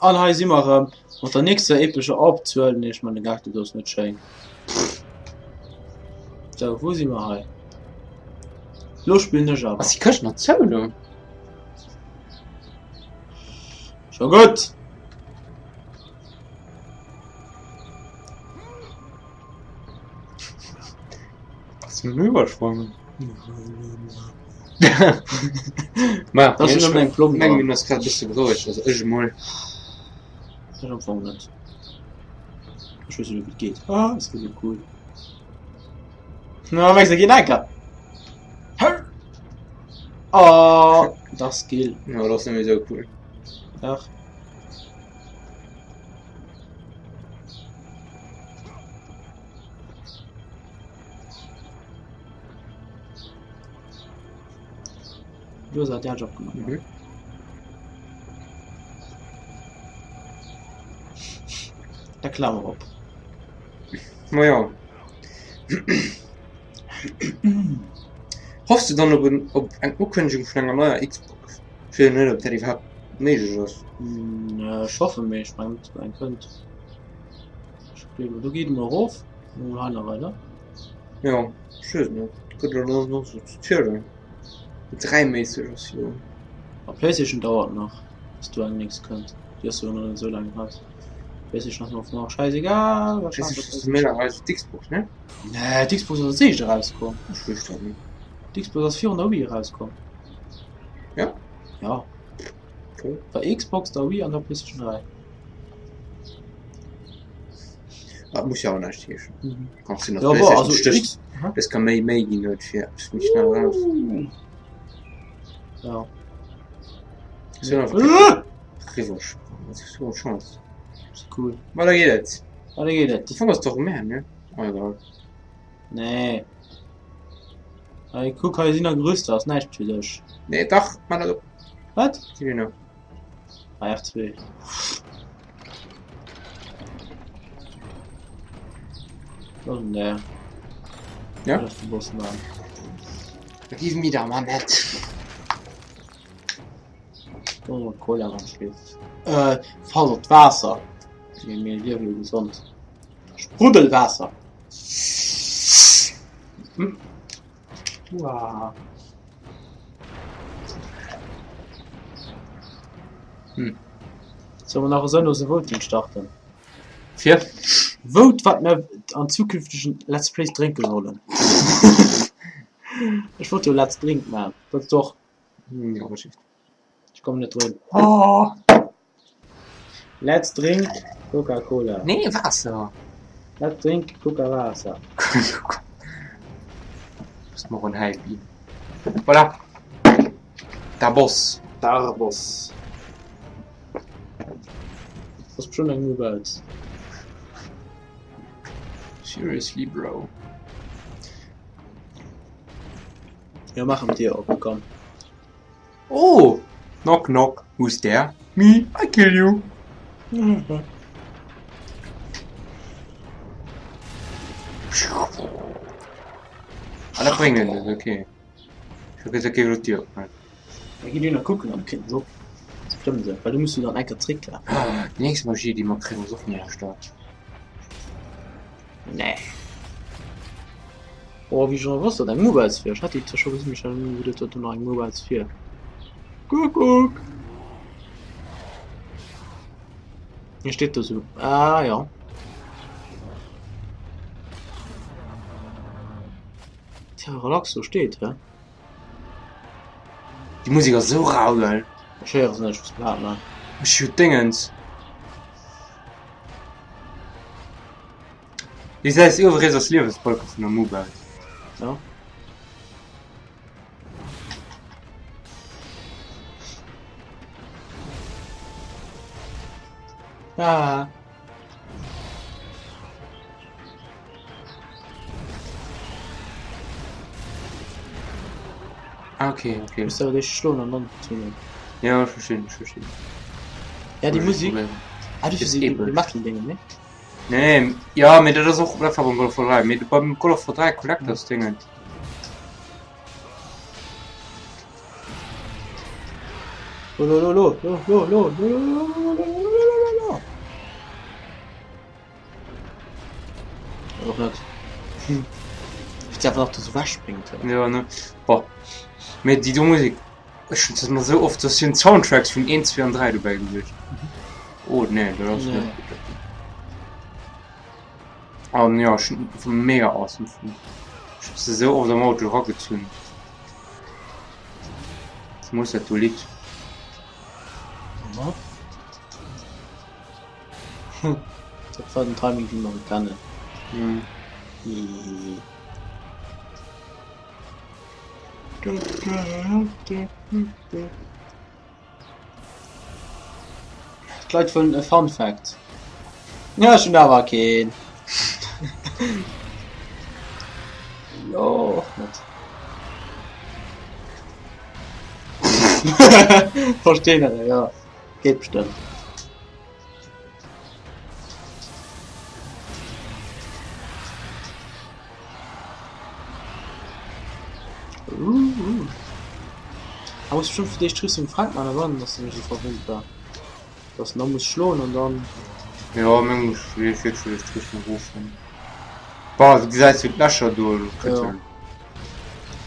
An hei si mer erëm mat der nächster epescher Opzuel. Nee, ech man de Gag, dat ass net schéin. Sou, wou si mer hei? Lo spillen ech awer. Ass déi Këscht nach zou do? Scho gutt! Ass en iwwersprongen? Ma Das ist nëmmen eng Plomm Meng dran. min ass grad bësse berouegt, also ech emol. Ech am Fong net. Ech weess net, wéi et geet. Ah, das geet jo cool. Na, wéi se ginn enker. Oh, das Skill. Ja, dat ass net méi esou cool. Dach. Du hues awer d'Aarsch opgemaach. Mhm. Da Klammer op. Ma ja. Hoffs du dann op en op eng Ukënnegung vun enger neier Xbox? Ech weess net, ob dat iwwerhaapt méiglech ass. Ech hoffen, mee ech mengen net, datt eng kënnt. Ech gleewen, do geet emol erof. Mol hei nach weider. Jo, ech weess net. Gëtt elo nach sou ze zielen. Dräiméisseg ass jo. A Playstation dauert nach, bis do eng nächst kënnt. Déi ass jo nach net esou laang eraus. Playstation ass mer och schäisegal. Playstation ass méi laang eraus wéi d'Xbox, ne? Nee, d'Xbox ass als éischt erauskomm. Ech weess dat net. D'Xbox ass virun der Wii erauskomm. Ja? Ja. Okay. War Xbox, der Wii an der PlayStation 3. Dat muss jo awer näischt heeschen. Mhm. Kannst du nach Ja, boah, also stécht X. Hä? Es ka méi méi ginn huet fir eppes méi schnell raus. Ja. So einfach Ah! Riwwersprung. Dat ist so Chance. Ist cool. Weiter geet et. Weiter geet et. De Fong ass doch mehr, ne? Oh, egal. Nee. Hei, kuck, hei sinn nach Gerüster, ass näischt fir dech. Nee, dach, man dat op. Wat? Si mir nach. Ah, R2. Was denn der? Ja? Das ist der Boss, Mann. Give me da man net. Oh, Cola am Spiel. Äh, fall op d'Waasser. Mir, mir liewe jo gesond. Spruddelwaasser. Hm. Uah. Hm. Solle mer nach e sënnlose Voting starten? Fir? Vote wat mer an zukünftegen Let's Plays drénke sollen. Ech wollt jo Let's Drink maachen. Wollts du och? Hm, ja, beschicht. Ech kommen net drun. Oh. Let's drink Coca-Cola. Nee, Waasser. Let's drink Coca-Waasser. Muss mer en Happy. Voilà. Der Boss. Der Boss. Das ist bestimmt eng Umwelt. Seriously, bro. Ja, machen Dier op, komm. Oh! Knock knock, who's there? Me, I kill you! Ah, dat bréngt en net, okay. Ech hu gesot, géif elo d'Dier opmaachen. Da ginn déi nach kucken an kritt en se op. Dat ass bestëmmt esou, well du muss jo dann enker zrécklafen. Déi nächst Magie, déi mer kréien, ass och mega staark. Nee. Oh, wéi ech nach wosst, datt eng Mobiles wier. Ech hat déi zwar scho gesinn, mee ech hat ni geduet, datt do nach eng Mobiles wier. Kuckuck! Hie steet do sou. Ah, ja. Tja, relax do steet, hä? Déi Musek ass esou rau geil. Ech héiere se net, ech muss platt man. Ech hu Dingens. Du gesäis uewe riets ass Liewensbalken vun der Mobile. Ja. Ah. Ah, okay, okay. Muss awer d'éischt schloen an dann tunen. Ja, ech verstinn, ech verstinn. Ja, déi Musik. Ah, du Ist déi epesch. Metal-Dinge, ne? Nee, ja, mee dat ass och dat war beim God of War 3, mee beim God of War 3 Collectors Dingen. Lo, lo, lo, lo, lo, lo, lo, lo, lo, lo, lo, lo, lo, lo. Och net. Wéi se einfach nach do sou wechspréngt. Jo ne. Bon. Mee déi do Musek, ech hunn dat mer sou oft, dat sinn d'Soundtracks vun 1, 2 an 3 dobäi gewiescht. Oh nee, dat ass net gutt. An jo, ech hunn et mega awesome fonnt. Ech hu se sou oft am Auto eragezunn. Zemools dat do Lidd. Aha. Dat war den Timing wéi mer e kennen. Mhm. Hihihi. D'Leit wëllen e Fun Fact. Ja, ech hunn awer keen. Jo, och net. Verstinn dat, ja. Geet bestëmmt. Uh, uh. Da muss bestimmt fir d'éischt Rüstung Frank man an dass en esou verwonnt war. Dass en da muss schloen an dann. Jo meng ech wéi fir d'éischt Rüstung erof hunn. Bah du gesäis jo d'Lächer do, do kënnt jo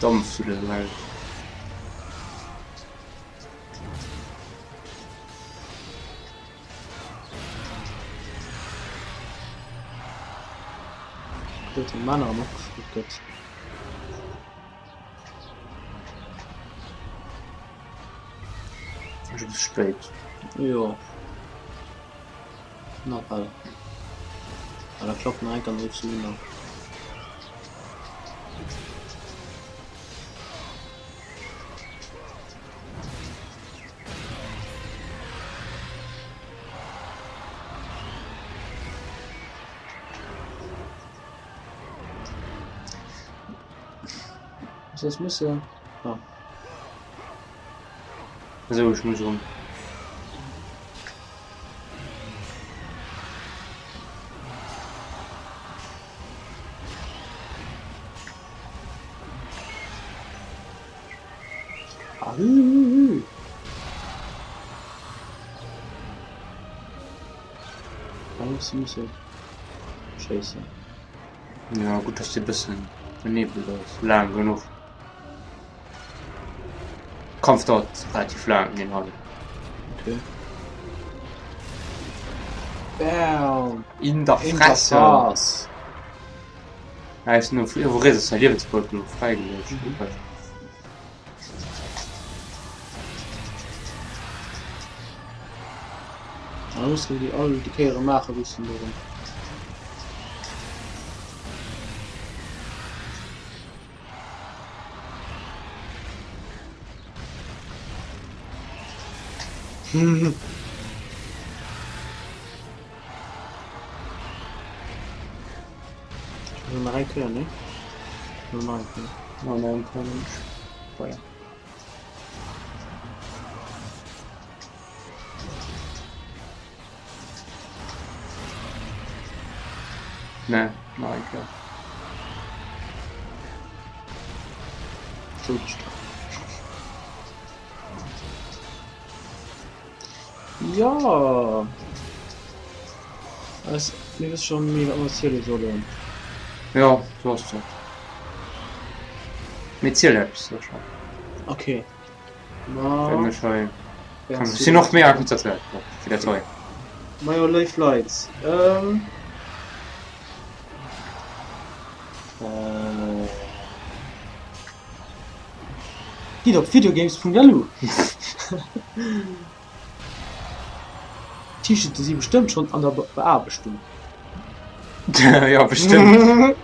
Dampf zu der Welt. Huet den Männer am opgefüllt gëtt. Ass e bësse spéit. Jo. Nawell. Ah, da klappt nach eng Kéier an riffs du un. Soss muss se ah. Esou, ech muss erëm. Ah, hü, hü, hü. Da muss musse schéissen. Ja, gutt, dass dee bëssen benebelt ass. Laang genuch. Kampf dauert relativ laang, deen hei. Okay. Bam! In der In der Fresse! Face! Ja, ist nur irgendwo riets ass säi Liewensbeutel elo fräi gewiescht. Da mussen déi all déi Kéiere maache bis den do. Nach eng Kéier, ne? Nach eng Kéier. Nach eng Kéier, Mensch. Voilà. Ne, nach eng Kéier. Todesstrafe. Jo! Eis, mir wësse schon méi wat mer ziele sollen. Jo, sou ass dat. Mee ziel eppes, Sascha. Okay. Ma. Wenn ech hei. Ech sinn och mega konzentréiert fir dat hei. Majo, léif Leit, ähm. Äh. Gitt op videogames.lu! D'T-Shirte si bestëmmt schonn an der Beaarbechtung. Jo, bestëmmt.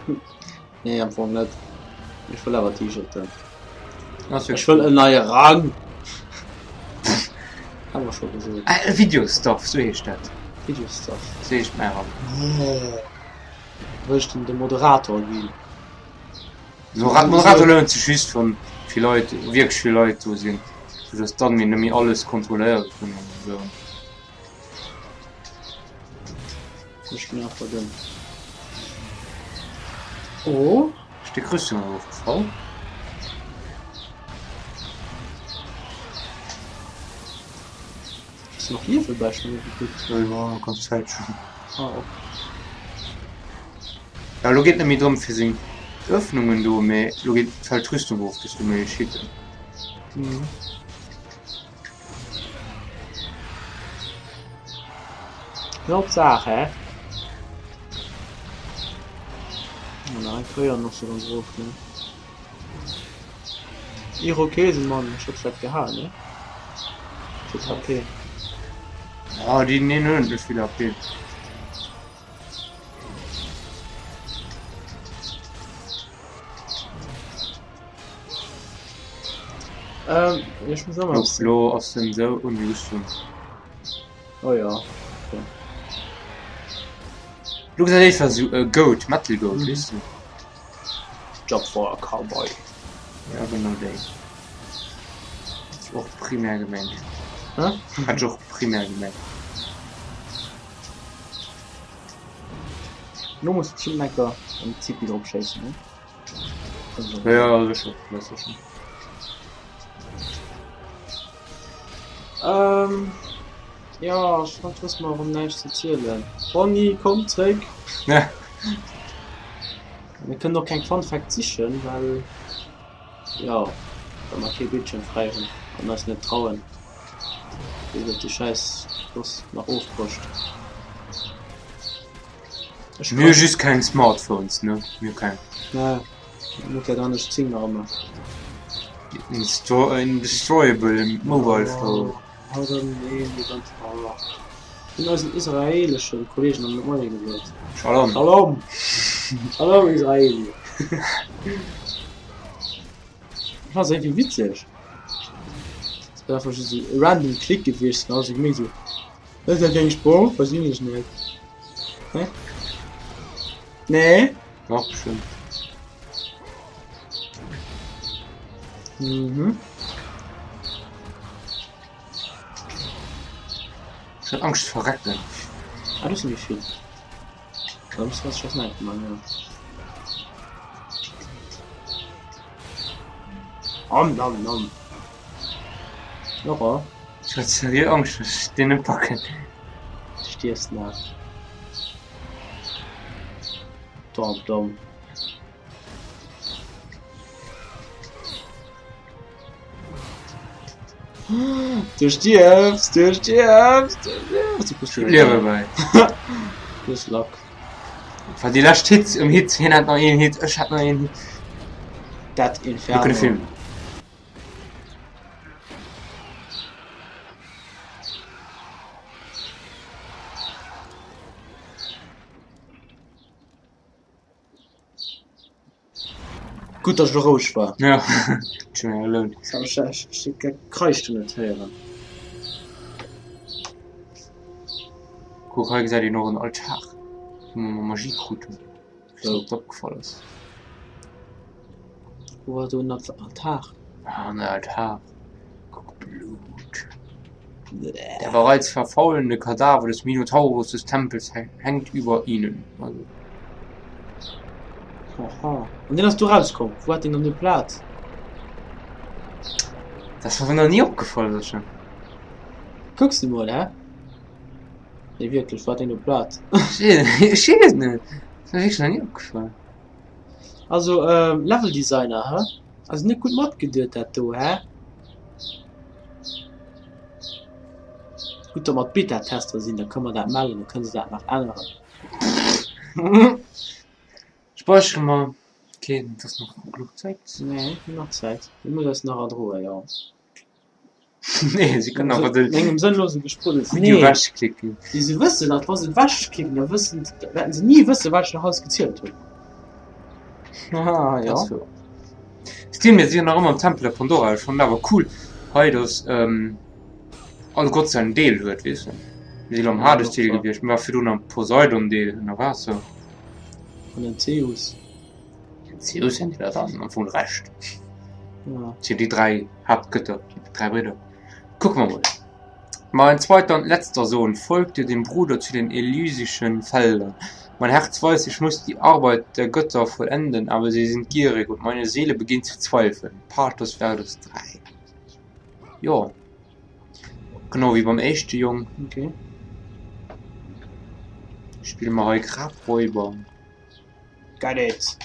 Nee, am Fong net. Ech wëll awer T-Shirten. Ech wëll en neie Rang. Hu mer scho gesot. Ah, Videostuff, sou heescht dat. Videostuff. Sou heescht mäi Rang. Wëll ech dann de Moderator ginn? Moderator lount sech just wann vill Leit, wierklech vill Leit do sinn, sou dass d'Admin net méi alles kontrolléiere kënnen an esou. Ech ginn einfach den. Oh. Ass déi Rüstung erofgefall? Hues du nach Liewe bei? Ech hunn net gekuckt. Jo, ganz Zäit schon. Ah, ok. Ja, lo geet net méi drëm fir seng Öffnungen do, mee lo geet fält d'Rüstung of, dass du méi hitten. Mhm. Flott Saach, hä? Oh, nach eng Kéier nach so ganz erof, ne? Irokesenmann, ech hat vläicht gehaen, ne? Fir d'HP. Ah, déi nehmen unendlech vill HP. Ähm, ech muss ëmmer. Lo ass den sou un Rüstung. Oh ja. Okay. Lo gesäit éischter sou e Goat, Metal Goat, mhm. weess du? Job for a Cowboy. Ja, genau déi. Hat ech och primär gemengt. Hä? Hat ech och primär gemengt. Lo muss bestimmt enker en Zipi drop schéissen, ne? Ja, ja, sécher, dat sécher. Ähm, ja, ech haut wësse mer erëm näischt ze zielen. Ronny, komm zréck! Ja. Mir kënnen och keng Fun Facts sichen, well, jo, well mer kee Bildschierm fräi hunn an eis net trauen, fir datt déi schäiss Boss nach ofbrécht. Ech Mir hu just keng Smartphones, ne? Mir hu keng. Nee, Nokia 310 nach ëmmer. Indestroyable mobile phone. Oh, dann, nee, nee, dann, oh. Hunn eisen israeleschen Kollegen nach net Moie gesot. Shalom. Shalom! Shalom Israeli! Ich fand es irgendwie witzeg. Das war einfach just so e random Klick gewiescht, also gemierkt so, was ist dat fir eng Sprooch? Verstinn ech net. Hä? Nee? Dach, bestimmt. Mhm. Ech hat Angscht ze verrecken. Ah, das sind nicht viel. Da muss was schon nicht machen, ja. Om nom nom. Laura. Ech hat seriö Angscht, dass ech deen net packen. Du stierfs nach. Dom dom. Du stierfs, du stierfs, du stierfs. Du kriss Liewe bei. Du hues Lack. War déi lescht Hits um Hit. Hien hat nach een Hit, ech hat nach een Hit. Dat Mir kënne Inferno. filmen. Gutt, datt ech elo roueg war. Ja, huet sech gelount. Ech Kreischten net héieren. Kuck, hei gesäit een och en Altar, wou mer Magie krut hunn. Wéi dat op opgefall ass. Wou war do en Altar? Ah, en Altar. Kuck, Blut. Der bereits verfaulende Kadaver des Minotaurus des Tempels hängt über ihnen. Also. Aha. An deen ass do rauskomm. Wou hat deen dann do Plaz? Dat ass mer nach ni opgefall, Sascha. Kucks de mol, hä? Nee, wierklech, wou hat deen do Plaz? Ech weess et net. Dat ass mer wierklech nach ni opgefall. Also, ähm, Level Designer, hä? Also net gutt matgeduet dat do, hä? Gutt, datt mer d'Beta-Tester sinn, da kënne mer dat mellen, da kënne se dat nach änneren. Späichere mer. Okay, et ass nach genuch Zäit. Nee, mir hunn nach Zäit. Mir musse eis nach erdroen, jo. Nee, si kënnen awer de Engem sënnlose Gespruddels. Video Nee, wechklicken. déi se wëssen, datt wa se ewechklicken, da wëssen, da wäerten se ni wëssen, wat ech nach alles gezielt hunn. Haha, jo. Dat ass wouer. Stil, mir sinn nach ëmmer am Tempel der Pandora. Ech fannen awer cool hei, dass ähm, all Gott säin Deel huet, weess de. Mir sinn am Ja, Hades-Deel och, ja. gewiescht, mir war virdrun am Poseidon-Deel ënner Waasser. An den Zeus. Den Zeus hunn dat an am Fong Recht. Ja. Sinn déi dräi Haaptgëtter, déi dräi Bridder. Kucke mer mol. Mein zweiter und letzter Sohn folgte dem Bruder zu den elysischen Feldern. Mein Herz weiß, ich muss die Arbeit der Götter vollenden, aber sie sind gierig und meine Seele beginnt zu zweifeln. Pathos Versus 3. Jo. Genau wéi beim éischte Jong. Okay. Spille mer hei Grabräuber. Got it!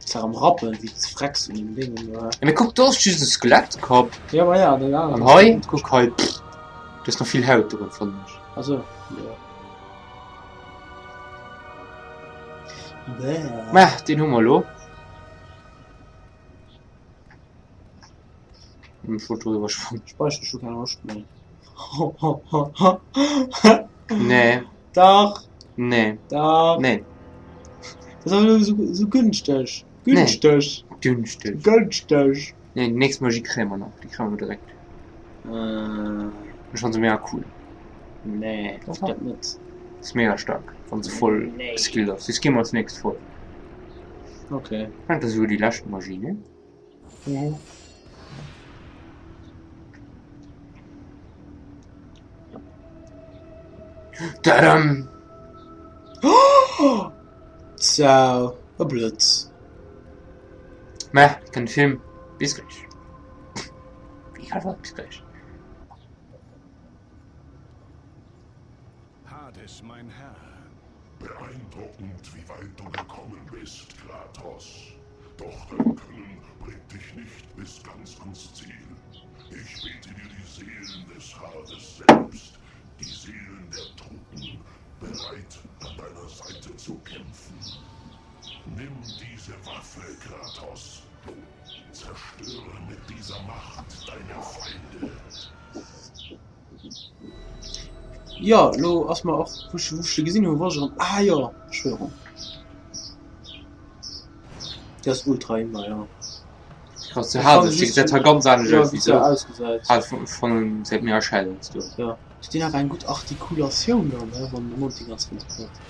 Zwar am Rappen, wéi d'Frecks un dem Déngen do, hä? Ja, mee kuck, do ass just e Skelettkapp. Ja, ma ja, den aneren An hei, kuck hei, pff, do ass nach vill Haut drun, fannen ech. Ah sou, jo. Bäh. Mä deen hu mer elo. Ech wollt doriwwer sprangen. Speicher, ech hu keng Loscht méi. Nee. Dach. Nee. Dach. Nee. Dat ass awer esou, esou günschteg. Günschteg. Nee. Günschteg. Günschteg. Nee, déi nächst Magie kréie mer nach. Déi kréie mer direkt. Äh. Ech fanne se mega cool. Nee, ech dat net. Ass mega staark, wann se voll Nee. geskillt ass. Déi gi mer als nächst voll. Okay. Ech mengen, dat ass esouguer déi lescht Magie, nee? Mhm. Tadam! Oh! Ciao, e Blëtz. Mä den Film bis gläich. Egal wat, bis gläich. Hades, mein Herr. Beeindruckend, wie weit du gekommen bist, Kratos. Doch dein Können bringt dich nicht bis ganz ans Ziel. Ich bete dir die Seelen des Hades selbst, die Seelen der Toten, bereit an deiner Seite zu kämpfen. Nimm diese Waffe, Kratos. Zerstöre mit dieser Macht deine Feinde. Jo, lo ass mer och, wou ech wou ech se gesinn hunn, wor ech erëm, ah jo, Beschwörung. Déi ass ultra imba, jo. Krass, du Hades, déi gesäit hei ganz anescht Jo, aus wéi wéi se do. ausgesäit. Hal fannen se méi erschell als do. Jo, huet deen awer eng gutt Artikulatioun dann, he, wann de Mond déi ganz Zäit huet.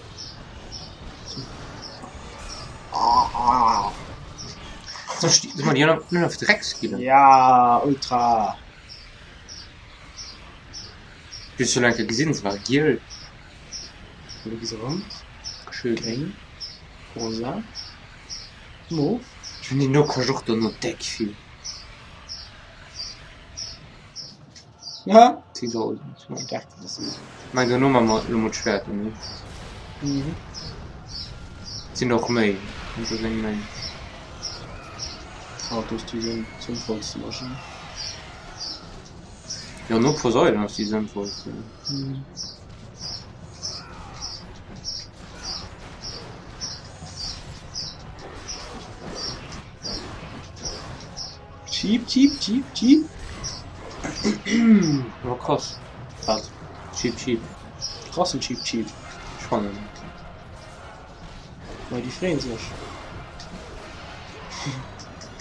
Soll ech déi, soll mer déi elo nach fir Dreckskillen? Ja, ultra. Hues du elo eng Kéier gesinn, se war giel. Wéi gi se rond? Schön. Gréng, rosa, mof. Ech hunn déi no kascht och dono déck vill. Ja. 10.000, ja. Staark ass se. Mä dono maa mer elo mol d'Schwäerter, ne? Mhm. Sinn och méi, do sinn méi. Oh, do ass déi sënnvollste Maschinn. Jo no Poseidon ass déi sënnvollste. Cheap, cheap, cheap, cheap. War krass. Wat? Cheap, cheap. Krassen Cheap, cheap. Ech fannen et. Mei déi freeën sech.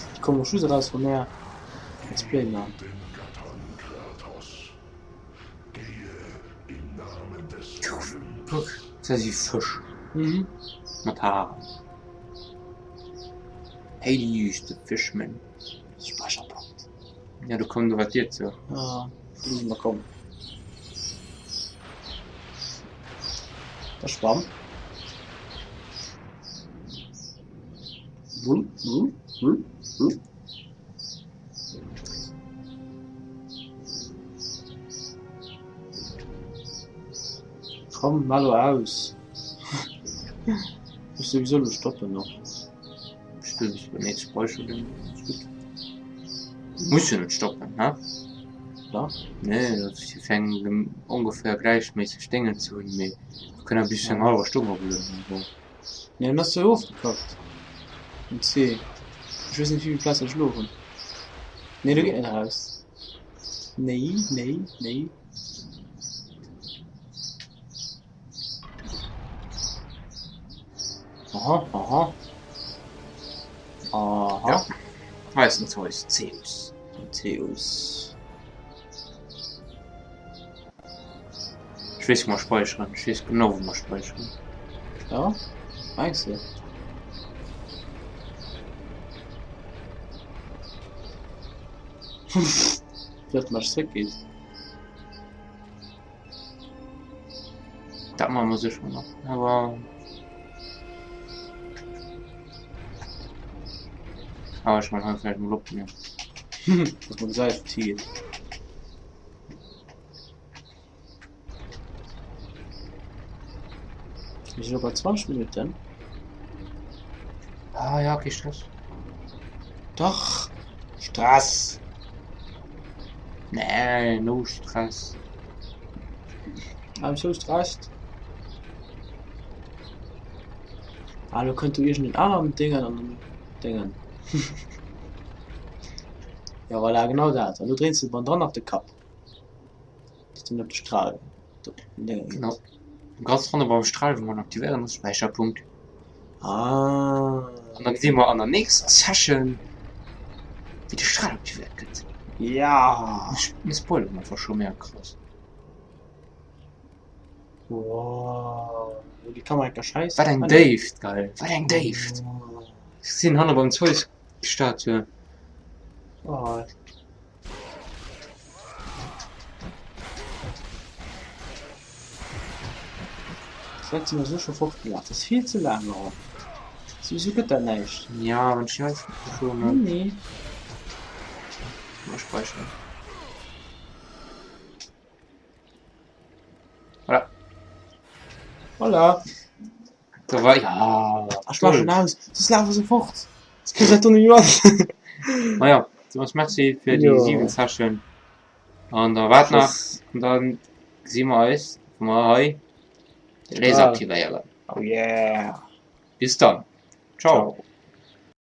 Déi kommen och just eraus wa mär Let's Play man. Kuck, dat si Fësch Mhm. mat Haren. Hades the Fishman. Speicherpunkt. Ja, do koum do wat dir zou. Ah, do si mer komm. Da schwamm. Komm, mach lo aus. Muss souwisou lo stoppen och. Muss jo net stoppen he? Dach. Nee dat ass fir eng ongeféier gläichméisseg Déngen ze hunn, mee mir kënnen bis zu enger hallwer Stonn oplueden also. Nee en ass jo ofgekackt den C. Ech weess net wéivill Plaz ech elo hunn. Nee do geet net eraus. Nee nee nee. Aha, aha. Aha. Ja. Hei ass den Zeus, Zeus. Zeus. Ech weess wou mer späicheren. Ech weess genau wou mer späicheren. Ja? Mengs de? Wéi oft d'Match zréckgeet. Dat maache mer sécher nach, awer awer ech mein hei vläicht mol opnehmen. Dass mer gesäit wou et higeet. Mir sinn elo bei 20 Minutten. Ja, ja, kee Stress. Dach! Stress! Nee, no Stress. I'm so stressed. Ah, lo kënnt do iergend en aneren Déngen an dann Déngen. Ja, voilà, genau dat. An lo dréins de banndran nach de Kapp. Dass den op de Stral op den Dénge geet. Genau. Ganz hanne beim Stral, wou mer en aktivéieren, ass Späicherpunkt. Ah. An da gesi mer an der nächster Session, wéi de Stral aktivéiert gëtt. Ja. Mir spoileren einfach scho mega krass. Wow. Déi Kamera ka scheiss. Wat eng Déift, geil. Wat eng Déift. Ech sinn hanne beim Zeus-Statue. Oh. D'Leit sinn esou scho fortgelaf, dat ass vill ze laang elo. Souwisou gëtt dat näischt. Ja, wann ech hei schon. Nee, nee. Mal speichern. Voilà. Voilà. Da war ja. Ech maachen schon aus, soss lafe se fort. Soss kritt dat do net méi mat. Naja, Thomas, merci fir déi Jo. 7 Session. An da waart nach, an dann gesi mer eis, wa mer hei de Laser aktivéieren. Oh yeah. Bis dann. Ciao. Ciao.